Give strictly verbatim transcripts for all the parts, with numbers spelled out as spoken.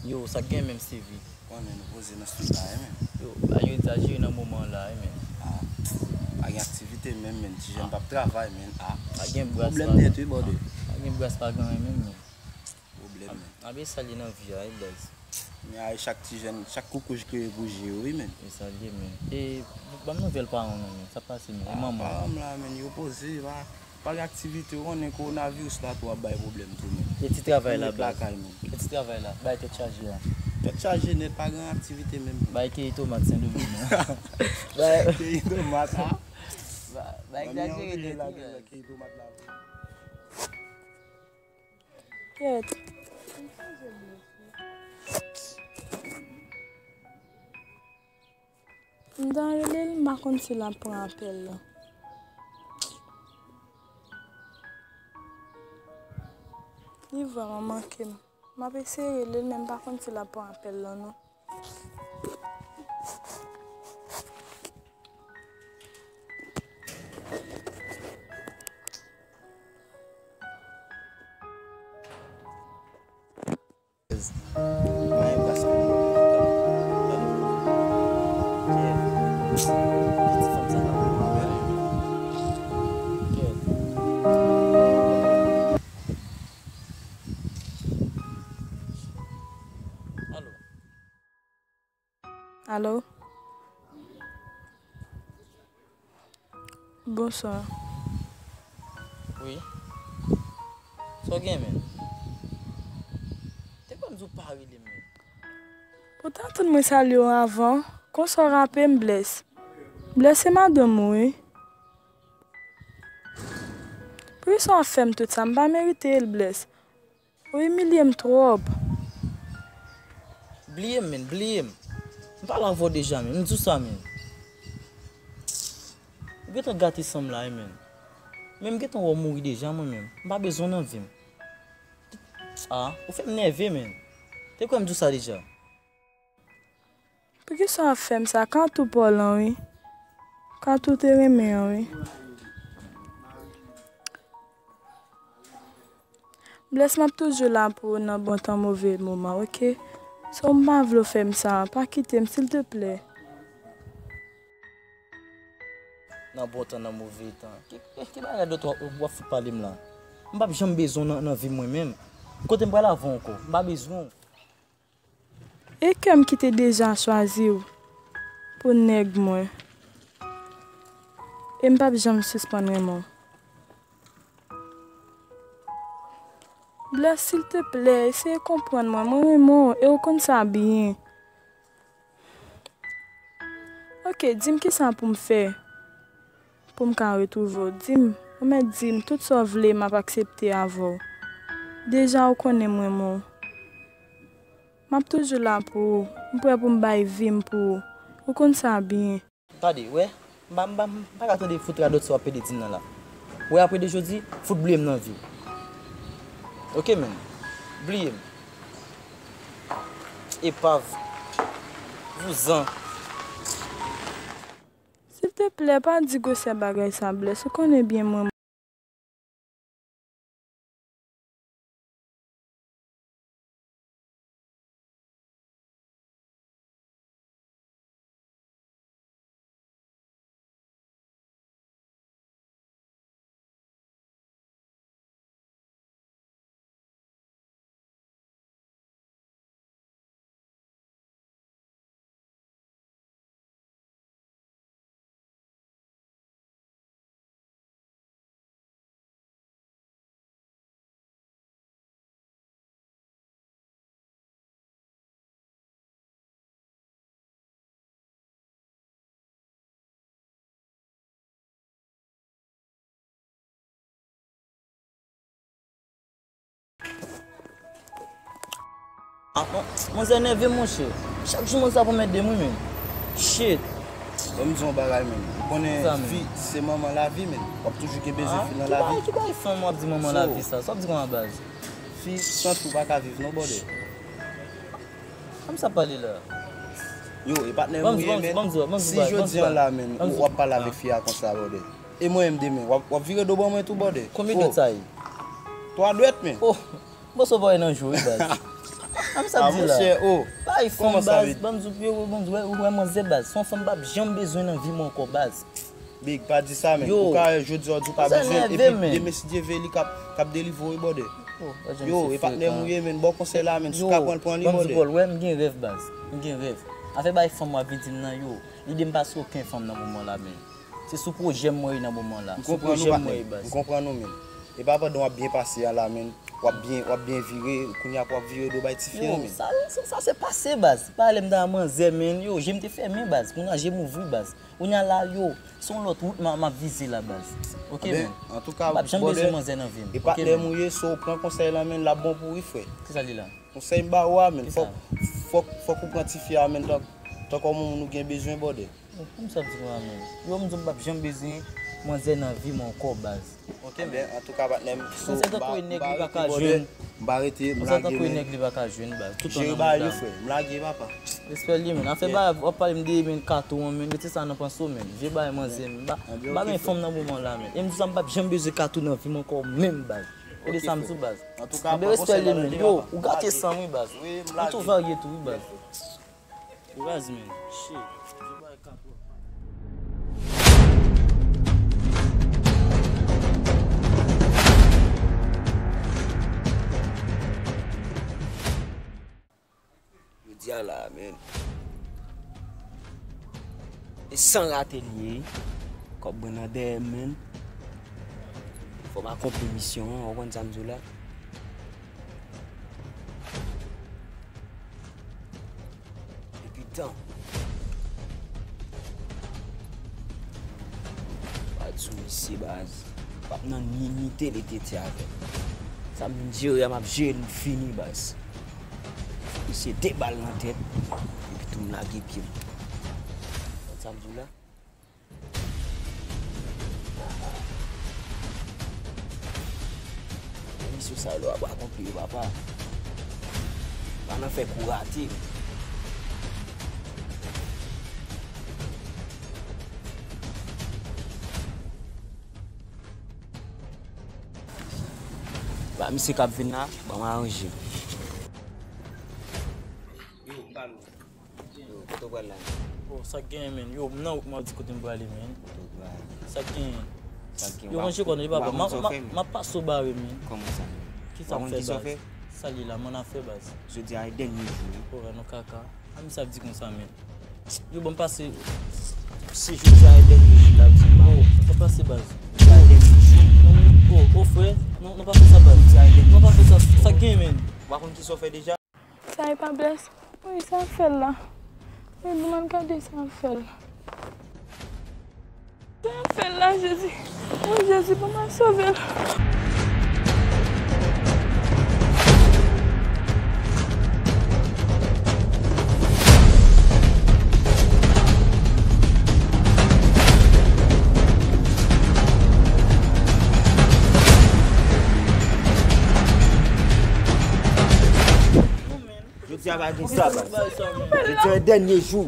Yo, sa k gen menm, Stevie? Konnen nou poze nan street la, eh, men. Yo, bagay yo egzajere nan moman an la, eh, men. Ah, pa gen aktivite menm, men. Ti jèn p ap travay, men. Ah, pa gen bras, pwoblèm nèt, wi, brother. Pa gen bras, pa gen anyen menm, men. Pwoblèm, men. Abe sa li nan vi a, wi, baz. Men a chak ti jèn, chak koukouj kreye pou je yo, wi, men. E sa li ye, men. E ban m nouvèl paran w non, men. Sa k pase, men? E manman w? Paran m la, men, yo poze, pa. Pa gen aktivite, ou konnen kowonaviris la tou ap bay pwoblèm tou, men. E ti travay la, baz? Yo ret lakay, men. E ti travay la? Bay tèt chaje a. Tèt chaje nèt, pa gen aktivite menm. Bay keyi tomat Sendomeng nan. Bay keyi tomat, a? Bay egzajere nèt, wi, baz. Keyi tomat la. Kèt. M t al rele l, m pa konn si l ap pran apèl la. Li vrèman manke m. M ap eseye rele l, men m pa konn si l ap pran apèl la non. Alo? Bonswa. Wi. Sa w gen, menm? Te kwè m di w pa rele m, menm. Ou ta tann mwen salye w avan. Konsa w rape m, Bless. Bless se madanm ou, wi. Poukisa w ap fè m tout sa? M pa merite l, Bless. Ou imilye m twòp. Bliye m, menm, bliye m. M pale avè w deja, menm. M di w sa, menm. Ou gentan gate san m la, wi, menm. Men m gentan wè w mouri deja, mwen menm. M pa bezwen w nan vi m. Ah, ou fè m nève, menm. Te kwè m di w sa deja. Poukisa w ap fè m sa? Kantou pa w lan, wi. Kantou te renmen an, wi. Bless, m ap toujou la pou ou nan bon tan, move moman, oke? So, m pa vle w fè m sa, pa kite m, silteplè. Nan bon tan, nan move tan. Ki, ki, ki bagay dòt w ap, w ap fout pale m la? M p ap janm bezwen w nan, nan vi m mwen menm. Kote m pral avè w ankò? M pa bezwen w. E kè m ki te deja chwazi w pou nèg mwen. E m p ap janm sispann renmen w. Bless, silteplè, eseye konprann mwen. Mwen renmen w, e w konn sa byen. Oke, di m kisa pou m fè pou m ka retwouve w. Di m, ou mèt di m tout sa w vle, m ap aksepte avè w. Deja ou konnen m renmen w. M ap toujou la pou ou. M prè pou m bay vi m pou ou. Ou konn sa byen. Tande, wè, m pa, m pa, m pa ka tande fout radòt sa w ap pede di m nan la. Wè, apre de jodi, fout bliye m nan vi w. Oke, menm. Bliye m. Epav. Vouzan. Silteplè, pa di gwosè bagay sa, Bless. Ou konnen byen mwen. Ah, manzè nève, monchè. Chak jou manzè ap anmède m, wi, menm. Shit. Ban m di w yon bagay, menm. Ou konnen fi se manman lavi, menm. W ap toujou gen bezwen fi nan lavi. Ki bagay, ki bagay fanm w ap di manman lavi sa? Sa w ap di kòman, baz? Fi san fi w pa ka viv non, brother. Kòman sa pale la? Yo, e patnè m ou ye, menm. Si jodi a la, menm, ou ap pale avèk fi a konsa, brother. E mwen menm demen, w ap, w ap vire do ban mwen tou, brother. Konbyen dwèt sa ye? Twa dwèt, men. Oh, m panse w pa wè nan jou, wi, baz. A m sa ap di la. Monchè, oh. Bay fanm baz, ban m di w, yo, ban m di w, wè, wè manzè baz. Se yon fanm m p ap janm bezwen nan vi m ankò baz. Big, pa di sa, men. Ou ka wè jodi a w di w pa bezwen, epi demen si Dye vle li k ap, k ap delivre w wi, brother. Yo, e patnè m ou ye, men. Bon konsèy la, men. Si w ka pran l, pran li, brother. Yo, ban m di w, wè, m gen rèv baz. M gen rèv. Afè bay fanm w ap vin di m nan, yo. Lide m pa sou okenn fanm nan moman la, men. Se sou pwojè m mwen ye nan moman la. Sou pwojè m mwen ye baz. M konprann ou, men. E pa pandan w ap byen pase a la, men. W ap byen, w ap byen vire, kounye a pou w ap vire do bay tifi an, men. Sa, sa, sa se pase baz. Pa lè m ta manzè, men. Yo, je m te fèmen baz. Kounye a je m ouvri baz. Kounye a la, yo, se yon lòt wout m, m ap vize la baz. Ok, men. M p ap janm bezwen manzè nan vi m. E patnè m ou ye, so pran konsèy la, men, l ap bon pou ou wi, frè. Kisa li la? Konsèy m ba ou a, men. Fòk, fòk, fòk ou pran tifi a, men, tan, tankou yon moun ou gen bezwen, brother. Bon, pou m sa di nou a, men. Yo, m di w m p ap janm bezwen manzè nan vi m ankò baz. Ok, men. Antouka, patnè m, so, m pa rete, brother. M pa rete, m lage, men. Tankou e nèg li pa ka jwenn baz. Toutan nan mond la, men. M lage, papa. Respè li, men. Afè ba, w ap pale m de, men, kato an, men. Mete sa nan panse w, men. Vye bagay manzè, men. M pa, m pa gen fanm nan moman la, men. E m di sa, m p ap janm bezwen kato nan vi m ankò, menm baz. Tande sa m di w baz. Anben respè li, men. Yo, ou gate san m wi baz. Ou tou varye tou wi baz. Raz, men. Shit. Jodi a la, men. E san rate l ye. Kòb mwen nan dèyè m, men. Fò m akonpli misyon an, ou konn sa m di w la. Epi tan. Pa di sou misye baz. P ap nan ni mite li te di avè m. Sa m vin jere a, m ap jere l, m fini baz. Misye de bal nan tèt, epi tou m lage pye m. Konn sa m di w la? Misyon sa yo lè w ap akonpli yo, papa. Pa nan fè kou rate. Ba misye k ap vin la, ban m aranje. Yo, kote w pral la? Oh, sa k genyen, men? Yo, m nan wout, m ap di kote m prale, men. Kote w prale? Sa k genyen? Sa k genyen? Yo, ranje kò nou, papa. M ap pase w bare, men. Kòman sa, men? Kisa w fè, baz? Sa li la, m annafè, baz. Jodi a e dènye jou wi. Oh, nou kaka. A misye ap di konsa, men. Yo, ban m pase. Se jodi a e dènye jou l ap di m. Oh, ban m pase, baz. Jodi a e dènye jou. Oh, oh, frè, non, non, pa fè sa, baz. Jodi a e dènye jou. Non, pa fè sa. Sa k genyen, men? Ou pa konn kisa w fè deja? Sa e pa blès. Wi, sa ap fè l la. Wi, nou al gade sa ap fè l. Sa ap fè l la, Jezi. Wi, Jezi, papa sove l. Jodi a pa gen sa, baz. Jodi a e dènye jou.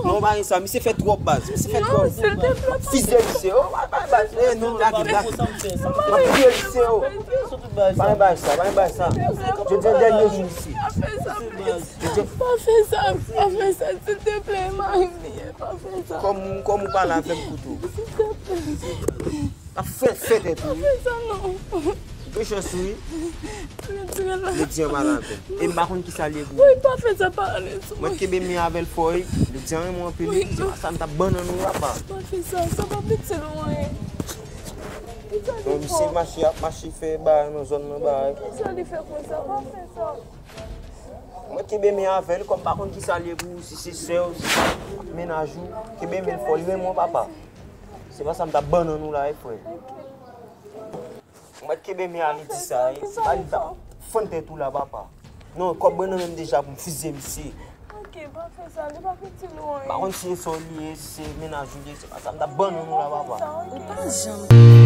Non, pa gen sa. Misye fè twòp, baz. Misye fè twòp. M ap fizye misye. Oh, pa, pa, baz. Eh, non, lage, lage. M ap fizye misye, oh. Pa gen bagay sa, pa gen bagay sa. Jodi a e dènye jou isi. Jodi a... Pa fè sa, pa fè sa, silteplè, mari m li ye, pa fè sa. Kòm, kòm ou pale avè m, kouto. Silteplè. Ap fè, fè tèt ou. Pa fè sa, non. Gen chans wi. Retire l la. Ledi an mal avè m. E m pa konn kisa l ye pou ou. Wi, pa fè sa, pa ale sou mwen. Mwen kenbe men avè l fò wi. Ledi an renmen w anpil wi. Se pa sa m t ap ban nan nou, papa. Pa fè sa, sa pa pitit ou anyen. Kisa li fè? Misye mache, ap mache fè bagay nan zòn nan bagay. Kisa li fè konsa? Pa fè sa. Mwen kenbe men avè l, kòm m pa konn kisa l ye pou ou, si se sè w, si se mennaj ou, kenbe men l fò, li renmen w, papa. Se pa sa m t ap ban nan nou la, wi, frè. Ou mèt kenbe men a, li di sa, wi. Se pa li t ap fann tèt ou la, papa. Non, kòb mwen nan men m deja pou m fizye misye. Ok, pa fè sa, li pa pitit ou anyen. M pa konn si se sè w li ye, si se mennaj ou li ye, se pa sa m t ap ban nan nou la, papa. Ou pa janm.